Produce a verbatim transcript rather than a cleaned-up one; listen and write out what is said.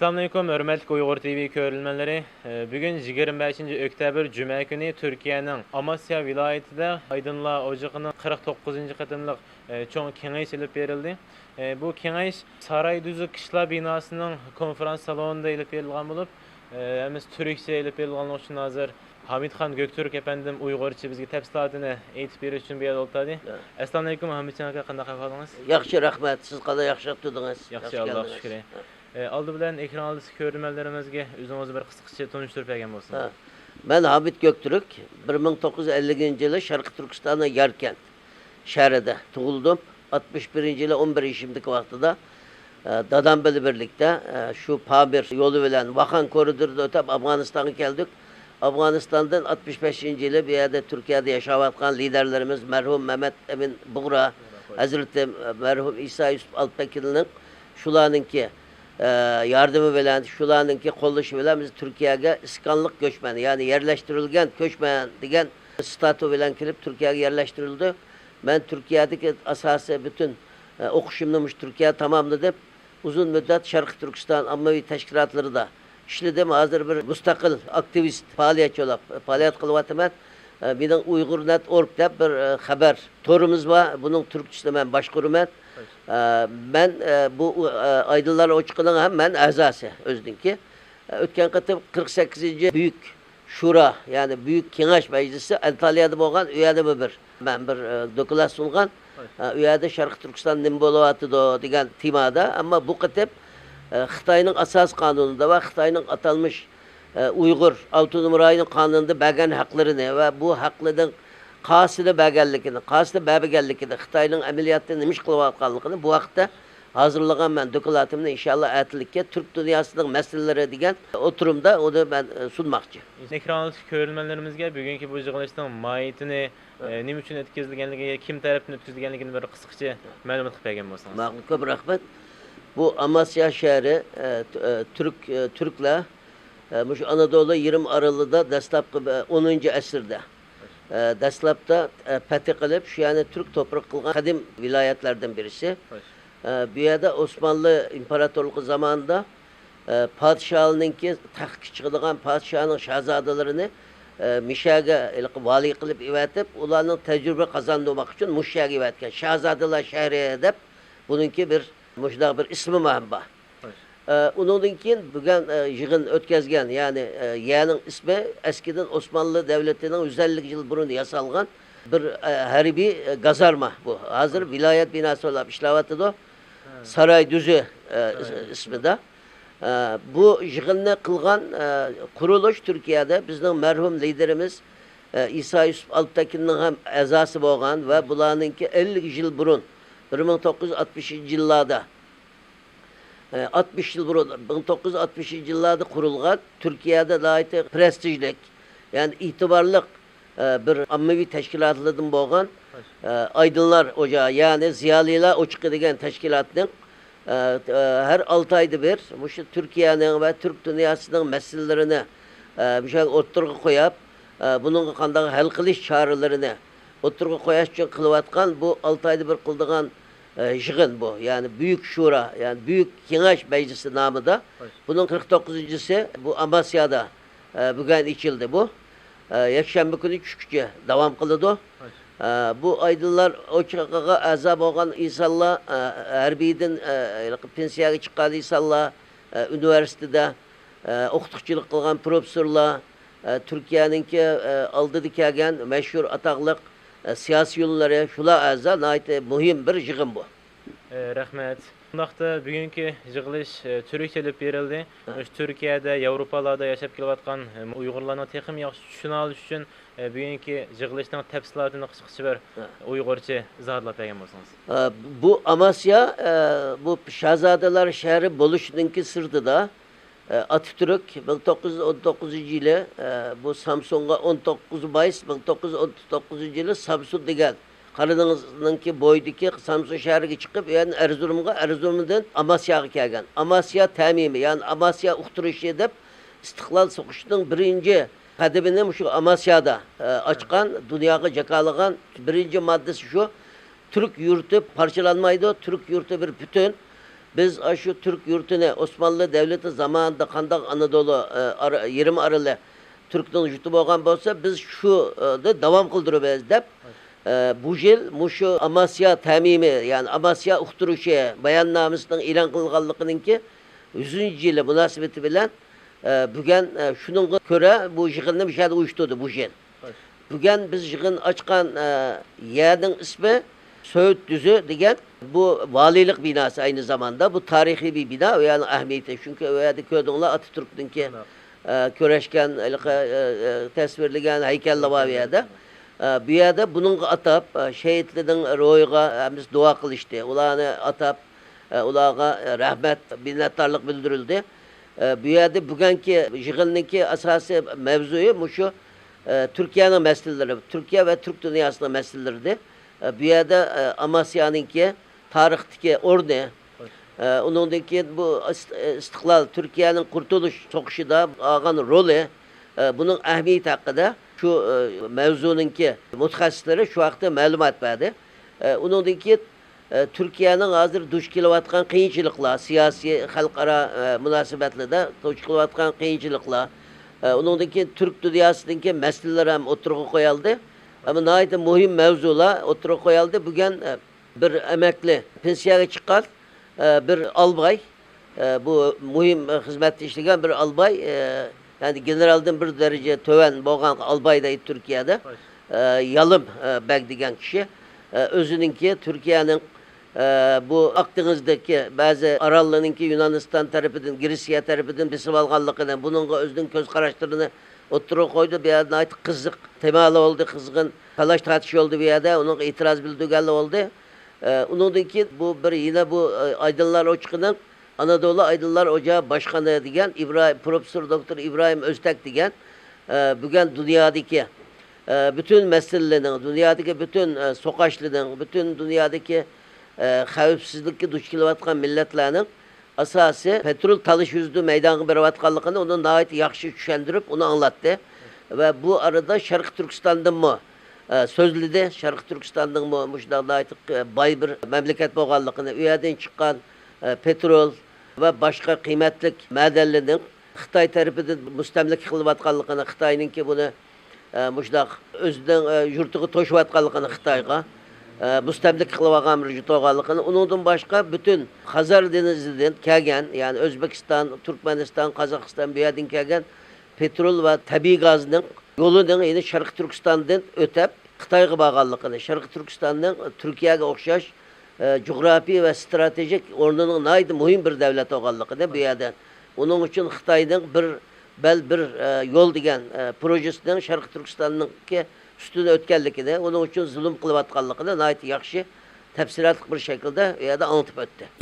ئەسسالامۇئەلەيكۇم، ھۆرمەتلىك ئۇيغۇر تىۋى كۆرۈرمەنلىرى. ئە، بۈگۈن يىگىرمە بەشىنچى ئۆكتەبىر، جۈمە كۈنى تۈركىيەنىڭ ئاماسيا ۋىلايىتىدە ئايدىنلار ئوچىقىنىڭ قىرىق توققۇزىنچى قېتىملىق، ئە، چوڭ كېڭىشى ئېلىپ بېرىلدى. ئە، بۇ كېڭىش سارايدۈزى قىشلا بىناسىنىڭ كونفرانس سالونىدا ئېلىپ بېرىلغان بولۇپ، ئە، ھەممىسى تۈركچە ئېلىپ بېرىلغانلىقى ئۈچۈن ھازىر ھامىتخان گۆكتۈرك ئەپەندىم ئۇيغۇرچە بىزگە تەپسىلاتىنى ئېيتىپ بېرىش ئۈچۈن بۇ يەردە ئولتۇردى. ھە. ئەسسالامۇئەلەيكۇم، ھامىتجان ئاكا، قانداق ئەھۋالىڭىز؟ ياخشى، رەھمەت. سىز قانداق، ياخشى ئولتۇردىڭىز؟ ياخشى، ياخشى ئاللاغا كەلدىڭىز. شۈكرى. ھە. ئە، ئالدى بىلەن ئېكران ئالدىسى كۆرۈرمەنلىرىمىزگە ئۆزىڭىزنى بىر قىسقىچە تونۇشتۇرۇپ بەرگەن بولسىڭىز. ھە. مەن ھامىت گۆكتۈرك، بىر مىڭ توققۇز يۈز ئەللىكىنچى يىلى شەرقىي تۈركىستاننىڭ ياركەنت شەھىرىدە تۇغۇلدۇم. ئاتمىش بىرىنچى يىلى ئون بىر يېشىمدىكى ۋاقتىدا، ئە، دادام بىلەن بىرلىكتە، ئە، شۇ پامىر يولى بىلەن ۋاخان كورىدورىدا ئۆتۈپ ئافغانىستانغا كەلدۇق. ئافغانىستاندىن ئاتمىش بەشىنچى يىلى بۇ يەردە تۈركىيەدە ياشاۋاتقان لىدەرلىرىمىز مەرھۇم مەمەت ئەمىن بۇغرا ھەزرىتى، مەرھۇم ئىسا يۈسۈپ ئالپتەكىننىڭ شۇلارنىڭكى، ئە، ياردىمى بىلەن، شۇلارنىڭكى قوللىشى بىلەن بىز تۈركىيەگە ئىسكانلىق كۆچمەن، يەنى يەرلەشتۈرۈلگەن كۆچمەن دېگەن ستاتۇ بىلەن كېلىپ تۈركىيەگە يەرلەشتۈرۈلدى. مەن تۈركىيەدىكى ئاساسىي پۈتۈن، ئە، ئوقۇشۇمنى مۇشۇ تۈركىيەدە تاماملىدىم. ئۇزۇن مۇددەت شەرقىي تۈركىستان ئاممىۋى تەشكىلاتلىرىدا ئىشلىدىم. ھازىر بىر مۇستەقىل ئاكتىۋىست، پائالىيەتچى بولۇپ پائالىيەت قىلىۋاتىمەن. ئە، مېنىڭ ئۇيغۇر نەت ئورگ دەپ بىر، ئە، خەۋەر تورىمىز بار. بۇنىڭ تۈركچىسىنى مەن باشقۇرىمەن. ئە، مەن، ئە، بۇ، ئە، ئايدىنلار ئوچىقىنىڭ ھەم مەن ئەزاسى ئۆزىنىڭكى. ئە، ئۆتكەن قېتىم قىرىق سەككىزىنچى بۈيۈك شۇرا، يەنى بۈيۈك كېڭەش مەجلىسى ئانتالىيەدە بولغان، ئۇ يەردىمۇ بىر، مەن بىر، ئە، دوكلات سۇنغان. ھە، ئۇ يەردە شەرقىي تۈركىستان نېمە بولۇۋاتىدۇ دېگەن تېمادا. ئەمما بۇ قېتىم، ئە، خىتاينىڭ ئاساسىي قانۇنىدا ۋە خىتاينىڭ ئاتالمىش، ئە، ئۇيغۇر ئاپتونوم رايونى قانۇنىدا بەرگەن ھەقلىرىنى ۋە بۇ ھەقلىرىنىڭ قايسىنى بەرگەنلىكىنى، قايسىنى بەرمىگەنلىكىنى، خىتاينىڭ ئەمەلىيەتتە نېمە ئىش قىلىۋاتقانلىقىنى بۇ ھەقتە ھازىرلىغان مەن دوكلاتىمنى ئىنشاللا ئەتىلىككە تۈرك دۇنياسىنىڭ مەسىلىلىرى دېگەن ئوتتۇرىمدا ئۇنى مەن، ئە، سۇنماقچى. ئېكران ئالدىدىكى كۆرۈرمەنلىرىمىزگە بۈگۈنكى بۇ يىغىلىشنىڭ ماھىيىتىنى، ئە، نېمە ئۈچۈن ئۆتكۈزۈلگەنلىكى، كىم تەرەپتىن ئۆتكۈزۈلگەنلىكىنى بىر قىسقىچە مەلۇمات قىلىپ بەرگەن بولسىڭىز. ماقۇل، كۆپ رەھمەت. بۇ ئاماسيا شەھىرى، ئە، تۈ-، ئە، تۈرك، ئە، تۈركلەر، ئە، مۇشۇ ئانادولۇ يېرىم ئارىلىدا دەسلەپكى، ئە، ئونىنچى ئەسىردە، ئە، دەسلەپتە، ئە، پەتھى قىلىپ، شۇ يەرنى تۈرك توپرىقى قىلغان قەدىم ۋىلايەتلەردىن بىرسى. ئە، بۇ يەردە ئوسمانلى ئىمپېراتورلۇقى زامانىدا، ئە، پادىشاھنىڭكى تەختكە چىقىدىغان پادىشاھنىڭ شاھزادىلىرىنى، ئە، مىشەگە ھېلىقى ۋالىي قىلىپ ئەۋەتىپ، ئۇلارنىڭ تەجرىبە قازاندۇرماق ئۈچۈن مۇشۇ يەرگە ئەۋەتكەن. شاھزادىلار شەھىرى دەپ بۇنىڭكى بىر مۇشۇنداق بىر ئىسمى ھەم بار. ئە، ئۇنىڭدىن كېيىن بۈگۈن، ئە، يىغىن ئۆتكۈزگەن، يەنى، ئە، يەرنىڭ ئىسمى ئەسكىدىن ئوسمانلى دەۋلىتىنىڭ يۈز ئەللىك يىل بۇرۇن ياسالغان بىر، ئە، ھەربىي، ئە، گازارما بۇ. ھازىر ۋىلايەت بىناسى بولۇپ ئىشلەۋاتىدۇ. ساراي دۈزى، ئە، ئىسمىدا. ئە، بۇ يىغىننى قىلغان، ئە، قۇرۇلۇش تۈركىيەدە بىزنىڭ مەرھۇم لىدېرىمىز، ئە، ئىسا يۈسۈپ ئالپتەكىننىڭ ھەم ئەزاسى بولغان ۋە بۇلارنىڭكى ئەللىك يىل بۇرۇن، بىر مىڭ توققۇز يۈز ئاتمىشىنچى يىللاردا، ئە، ئاتمىش يىل بۇرۇن، مىڭ توققۇز يۈز ئاتمىشىنچى يىللاردا قۇرۇلغان، تۈركىيەدە ناھايىتى پرېستىژلىك، يەنى ئېتىبارلىق، ئە، بىر ئاممىۋى تەشكىلاتلاردىن بولغان، ئە، ئايدىنلار ئوچىقى، يەنى زىيالىيلار ئوچىقى دېگەن تەشكىلاتنىڭ، ئە، ئە، ھەر ئالتە ئايدا بىر مۇشۇ تۈركىيەنىڭ ۋە تۈرك دۇنياسىنىڭ مەسىلىلىرىنى، ئە، مۇشۇ يەرگە ئوتتۇرىغا قويۇپ، ئە، بۇنىڭغا قانداق ھەل قىلىش چارىلىرىنى ئوتتۇرىغا قويۇش ئۈچۈن قىلىۋاتقان بۇ ئالتە ئايدا بىر قىلىدىغان، ئە، يىغىن بۇ. يەنى بۈيۈك شۇرا، يەنى بۈيۈك كېڭەش مەجلىسى نامىدا. بۇنىڭ قىرىق توققۇزىنچىسى بۇ ئاماسيادا، ئە، بۈگۈن ئېچىلدى بۇ. ئە، يەكشەنبە كۈنى چۈشكىچە داۋام قىلىدۇ. ئە، بۇ ئايدىنلار ئوچىقىغا ئەزا بولغان ئىنسانلار، ئە، ھەربىيدىن، ئە، پېنسىيەگە چىققان ئىنسانلار، ئە، ئۇنىۋېرسىتېتتا، ئە، ئوقۇتقۇچىلىق قىلغان پروفېسسورلار، ئە، تۈركىيەنىڭكى، ئە، ئالدىدا كەلگەن مەشھۇر ئاتاقلىق، ئە، سىياسىيونلىرى، شۇلار ئەزا، ناھايىتى مۇھىم بىر يىغىن بۇ. ئە، رەھمەت. شۇنداقتا بۈگۈنكى يىغىلىش، ئە، تۈركچە ئېلىپ بېرىلدى. ھە. مۇشۇ تۈركىيەدە، ياۋروپالادا ياشاپ كېلىۋاتقان، ئە، ئۇيغۇرلارنىڭ تېخىمۇ ياخشى چۈشىنىۋېلىشى ئۈچۈن، ئە، بۈگۈنكى يىغىلىشنىڭ تەپسىلاتىنى قىسقىچە بىر ھە. ئۇيغۇرچە ئىزاھاتلاپ بەرگەن بولسىڭىز. ئە، بۇ ئاماسيا، ئە، بۇ شاھزادىلار شەھىرى بولۇشىنىڭكى سىرتىدا، ئاتاتۈرك مىڭ توققۇز يۈز ئون توققۇزىنچى يىلى، بۇ سامسۇنغا ئون توققۇز مايس مىڭ توققۇز يۈز ئون توققۇزىنچى يىلى سامسۇن دېگەن قارا دېڭىزنىڭكى بويىدىكى سامسۇن شەھىرىگە چىقىپ، ئۇ يەردىن ئەرزۇرۇمغا، ئەرزۇرۇمدىن ئاماسياغا كەلگەن. ئاماسيا تەمىمى، يەنى ئاماسيا ئۇقتۇرۇشى دەپ ئىستىقلال سوقۇشىنىڭ بىرىنچى قەدىمىنى مۇشۇ ئاماسيادا، ئاچقان، دۇنياغا جاكارلىغان بىرىنچى ماددىسى شۇ. تۈرك يۇرتى پارچىلانمايدۇ، تۈرك يۇرتى بىر پۈتۈن. بىز ئاشۇ تۈرك يۇرتىنى ئوسمانلى دەۋلىتى زامانىدا قانداق ئانادولۇ، ئە، ئارا-، يېرىم ئارىلى تۈركنىڭ يۇرتى بولغان بولسا، بىز شۇنى داۋام قىلدۇرىمىز دەپ، ئە، بۇ يىل مۇشۇ ئاماسىيا تەمىمى، يەنى ئاماسىيا ئۇقتۇرۇشى باياننامىسىنىڭ ئېلان قىلغانلىقىنىڭكى يۈزىنچى يىلى مۇناسىۋىتى بىلەن، ئە، بۈگۈن، ئە، شۇنىڭغا كۆرە بۇ يىغىننى مۇشۇ يەردە ئۇيۇشتۇردى بۇ يىل. بۈگۈن بىز يىغىن ئاچقان، ئە، يەرنىڭ ئىسمى سۆۋېت دۈزى دېگەن، بۇ ۋالىيلىق بىناسى ئەينى زاماندا. بۇ تارىخىي بىر بىنا، ئۇ يەرنىڭ ئەھمىيىتى. چۈنكى ئۇ يەردە كۆردۈڭلار ئاتاتۈركنىڭكى، ئە، كۆرۈشكەن، ھېلىقى، ئە، ئە، تەسۋىرلىگەن ھەيكەللەر بار ئۇ يەردە. ئە، بۇ يەردە بۇنىڭغا ئاتاپ، ئە، شېھىتلەرنىڭ روھىغا ھەممىسى دۇئا قىلىشتى. ئۇلارنى ئاتاپ، ئە، ئۇلارغا، ئە، رەھمەت، مىننەتدارلىق بىلدۈرۈلدى. ئە، بۇ يەردە بۈگۈنكى يىغىننىڭكى ئاساسىي مەۋزۇيى مۇشۇ، ئە، تۈركىيەنىڭ مەسىلىلىرى، تۈركىيە ۋە تۈرك دۇنياسىنىڭ مەسىلىلىرىدى. ئە، بۇ يەردە، ئە، ئاماسىيانىڭكى تارىختىكى ئورنى، ئە، ئۇنىڭدىن كېيىن بۇ ئىست-، ئىستىقلال، تۈركىيەنىڭ قۇرتۇلۇش سوقۇشىدا ئالغان رولى، ئە، بۇنىڭ ئەھمىيىتى ھەققىدە شۇ، ئە، مەۋزۇنىڭكى مۇتەخەسسىسلىرى شۇ ھەقتە مەلۇمات بەردى. ئە، ئۇنىڭدىن كېيىن، ئە، تۈركىيەنىڭ ھازىر دۇچ كېلىۋاتقان قىيىنچىلىقلار، سىياسىي، خەلقئارا، ئە، مۇناسىۋەتلىرىدە دۇچ كېلىۋاتقان قىيىنچىلىقلار، ئە، ئۇنىڭدىن كېيىن تۈرك دۇنياسىدىكى مەسىلىلەر ھەم ئوتتۇرىغا قويۇلدى. ئەمما ناھايىتى مۇھىم مەۋزۇلار ئوتتۇرىغا قويۇلدى. بۈگۈن، ئە، بىر ئەمەكلى، پېنسىيەگە چىققان، ئە، بىر ئالباي، ئە، بۇ مۇھىم خىزمەتتە ئىشلىگەن بىر ئالباي، ئە، يەنى گېنېرالدىن بىر دەرىجە تۆۋەن بولغان ئالباي دەيدۇ تۈركىيەدە، ئە، يالىم، ئە، بەگ دېگەن كىشى، ئە، ئۆزىنىڭكى تۈركىيەنىڭ، ئە، بۇ ئاق دېڭىزدىكى بەزى ئاراللارنىڭكى يۇنانىستان تەرىپىدىن، گرېتسىيە تەرىپىدىن بېسىۋالغانلىقىنى، بۇنىڭغا ئۆزىنىڭ كۆز قاراشلىرىنى ئوتتۇرىغا قويدى. بۇ يەردە ناھايىتى قىزىق تېمالار بولدى، قىزغىن تالاش تارتىش بولدى بۇ يەردە، ئۇنىڭغا ئېتىراز بىلدۈرگەنلەر بولدى. ئە، ئۇنىڭدىن كېيىن بۇ بىر يەنە بۇ، ئە، ئايدىڭلار ئوچىقىنىڭ ئانادولۇ ئايدىڭلار ئوچىقى باشقىنى دېگەن ئىبراھىم، پروفېسسور دوكتور ئىبراھىم ئۆزتەك دېگەن، ئە، بۈگۈن دۇنيادىكى، ئە، پۈتۈن مەسىلىلەرنىڭ، دۇنيادىكى پۈتۈن، ئە، سوقاشلىرىنىڭ، پۈتۈن دۇنيادىكى، ئە، خەۋپسىزلىككە دۇچ كېلىۋاتقان مىللەتلەرنىڭ ئاساسىي پېترول تالىشىش يۈزىدىن مەيدانغا بېرىۋاتقانلىقىنى ئۇنى ناھايىتى ياخشى چۈشەندۈرۈپ، ئۇنى ئاڭلاتتى. ۋە بۇ ئارىدا شەرقىي تۈركىستاندىنمۇ، ئە، سۆزلىدى. شەرقىي تۈركىستاننىڭمۇ مۇشۇنداق ناھايىتى، ئە، باي بىر مەملىكەت بولغانلىقىنى، ئۇ يەردىن چىققان، ئە، پېترول ۋە باشقا قىممەتلىك مەدەنلەرنىڭ خىتاي تەرىپىدىن مۇستەملىكە قىلىنىۋاتقانلىقىنى، خىتاينىڭكى بۇنى، ئە، مۇشۇنداق ئۆزىنىڭ، ئە، يۇرتىغا توشۇۋاتقانلىقىنى، خىتايغا، ئە، مۇستەملىكە قىلىۋالغان بىر يۇرت بولغانلىقىنى، ئۇنىڭدىن باشقا پۈتۈن خەزەر دېڭىزىدىن كەلگەن، يەنى ئۆزبېكىستان، تۈركمەنىستان، قازاقىستان بۇ يەردىن كەلگەن پېترول ۋە تەبىئىي گازنىڭ يولىنىڭ يەنە شەرقىي تۈركىستاندىن ئۆتۈپ، خىتايغا بارغانلىقىنى، شەرقىي تۈركىستاننىڭ تۈركىيەگە ئوخشاش، ئە، جۇغراپىي ۋە ستراتېژىك ئورنىنىڭ ناھايىتى مۇھىم بىر دەۋلەت بولغانلىقىنى بۇ يەردە، ئۇنىڭ ئۈچۈن خىتاينىڭ بىر بەل، بىر، ئە، يول دېگەن، ئە، پروژېسىنىڭ شەرقىي تۈركىستاننىڭكى ئۈستىدىن ئۆتكەنلىكىنى، ئۇنىڭ ئۈچۈن زۇلۇم قىلىۋاتقانلىقىنى ناھايىتى ياخشى، تەپسىلاتلىق بىر شەكىلدە ئۇ يەردە ئاڭلىتىپ ئۆتتى.